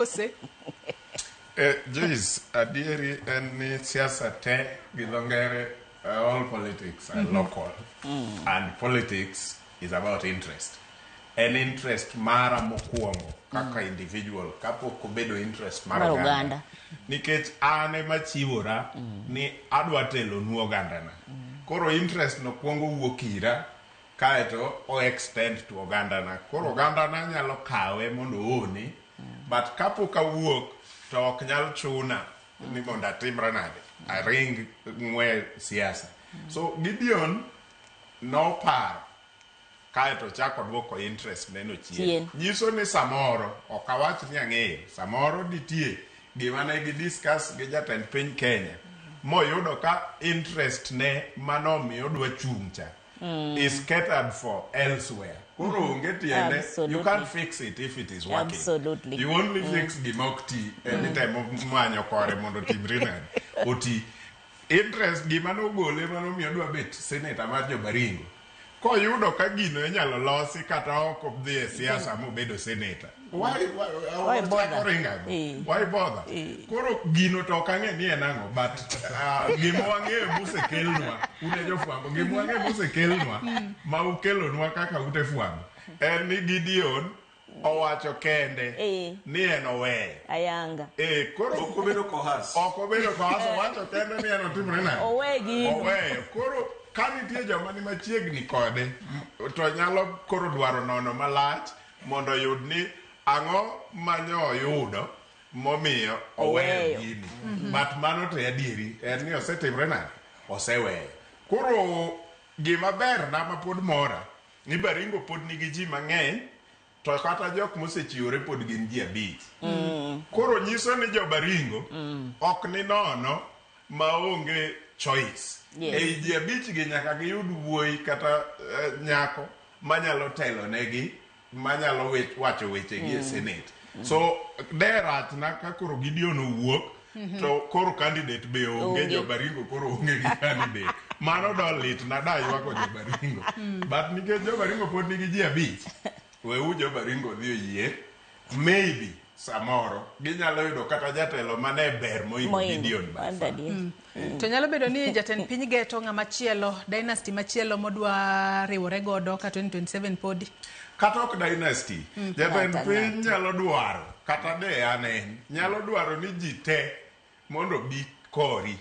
Kose? Joyce, adieri en ni siasa te gi dho ngere, all politics are local and politics is about interest. En interest mara mokwongo kaka individual kapok obedo interest mar Mar oganda. oganda. Nikech an ema chiwora ni adwa telonu ogandana. Koro interest no kwongo wuok ira, kaeto o extend to ogandana. Koro ogandana nyalo kawe mondo ooni, but kapok awuok to ok nyal chuna ni mondo atimra nade, aring ng'we siasa. So Gideon noparo kaeto ochako duoko interest neno chien. Chien. Nyiso ni samoro, ok awach ni ang'eyo, samoro nitie gima ne gi discuss gi jatend piny Kenya moyudo ka interest ne manomiyo odwa chung' cha is catered for elsewhere. Koro onge tiende, you can't fix it if it is working. You only fix gima ok ti, en itemo manyo kore mondo otimre nade, oti. Interest gima nogole manomiyo odwa bet senator mar jo Baringo. Koyudo ka gino inyalo losi kata ok odhi e siasa mobedo senator. Why Why bother? ochako ringo ang'o? Why bother? Koro gino to ok ang'e ni en ang'o, but gima wang'eyo mosekelnwa, un e jofwambo, gima wang'eyo mosekelnwa, ma ukelonwa kaka ute fwambo, en ni Gideon owacho kende ni en oweyo. Ayanga. Koro Ok obedo kohas. Ok obedo kohas, owacho kende ni en otimre nade? Owe gino. Oweyo. Koro ka nitie joma ni machiegni kode, to nyalo koro dwaro nono malach mondo oyud ni ang'o manyo oyudo momiyo oweyo Oweyo. gini. But mano to adieri, en ni osetimre nade? Oseweyo. Koro gima ber na ma pod mora, ni Baringo pod nigi ji mang'eny, to kata jok mosechiwore pod gin ji 5. Koro nyiso ni jo Baringo ok ni nono maonge choice. Ei ji 5 gi nyaka giyud wuoyi kata nyako manyalo telo negi, manyalo wacho wechegi e Senate. So de rachna ka koro Gideon owuok, to koro candidate be onge, Onge. jo Baringo koro onge gi candidate. Mano do litna da ywako jo Baringo. But nikech jo Baringo pod nigi ji 5, weuru jo Baringo dhi oyie, maybe samoro ginyalo yudo kata jatelo mane ber moingo Moingo. Gideon by far. Adier. To nyalo bedo ni jatend piny geto ng'ama chielo, dynasty machielo modwa riwore godo ka 2027 podi. Kata ok dynasty, jatend Kata piny ng'ato. nyalo dwaro, kata de an en, nyalo dwaro ni ji te mondo bi kori.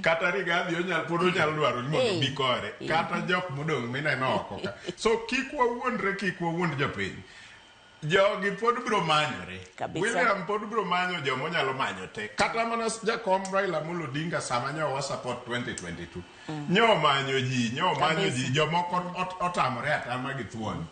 Kata Rigathi pod onyalo dwaro ni mondo bi kore. Kata jok modong' mineno oko ka. So kik wawuondre, kik wawuond jopiny. Jogi pod biro manyore. Kabisa. William pod biro manyo joma onyalo manyo te. Kata mana jakom Raila Amolo Odinga sama nyo wa support 2022. Nyo manyo ji, nyo manyo ji, jomoko otamore atama gi thuon.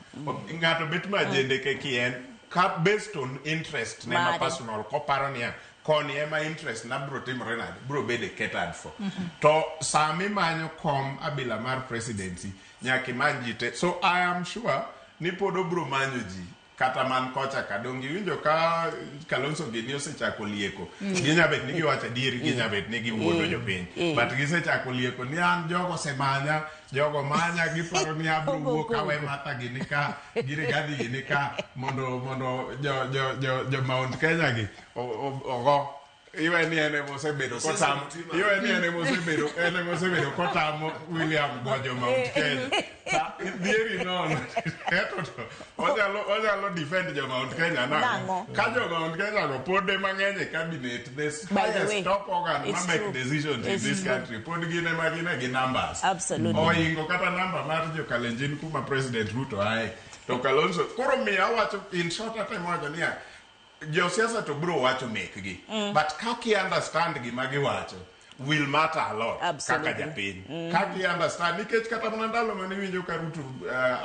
Ng'ato bet ma jendeke kien ka based on interest ne ma Mare. personal, koparo niya koni ema interest na biro timore nade, biro bedo catered for. To sami manyo kom abila mar presidency, nyaka imany ji te. So I am sure ni pod obiro manyo ji kata man kocha ka. Donge iwinjo ka Kalonzo gini osechako lieko? Ginya bet ni giwacho adieri, ginya bet ni giwuondo jopiny. But gisechako lieko ni an jogo osemanya, jogo manya, giparo ni abiro wuok awe Martha gini ka, gi Rigathi gini ka, mondo jo Mount Kenya gi ogo. Iwe ni en ema osebedo kotamo, iwe ni en ema osebedo, en ema osebedo kotamo William gojo Mount Kenya. Ta, dhieri nono. Eto to, onyalo defend jo Mount Kenya nang'o? Nang'o? Ka jo Mount Kenya go pod ema ng'eny e cabinet, the By the highest way, top organ ma it's make true. decisions in It's this true. country, pod gin ema gin e gi numbers. Oingo kata number mar jo Kalenjin kuma President Ruto ae. To Kalonzo, koro miyo awacho, in short atemo wacho niya, josiasa to biro wacho mekgi. But kaka i understand gima giwacho will matter a lot kaka japiny. Kaka i understand, nikech kata mana ndalo mane iwinjo ka Ruto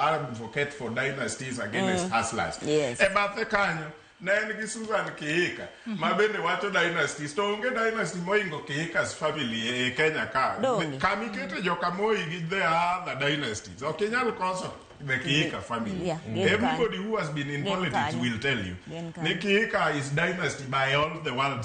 advocate for dynasties against hustlers. E bathe kanyo ne en gi Susan Kihika ma bende wacho dynasties, to onge dynasty moingo Kihika's family e Kenya ka. Donge. Kama ikete joka Moi gi the other dynasties, ok inyal koso the Kihika family. Yeah, gin Everybody who has been in Gin politics kanyo. will tell you Gin kanyo. ni Kihika is dynasty by all the world's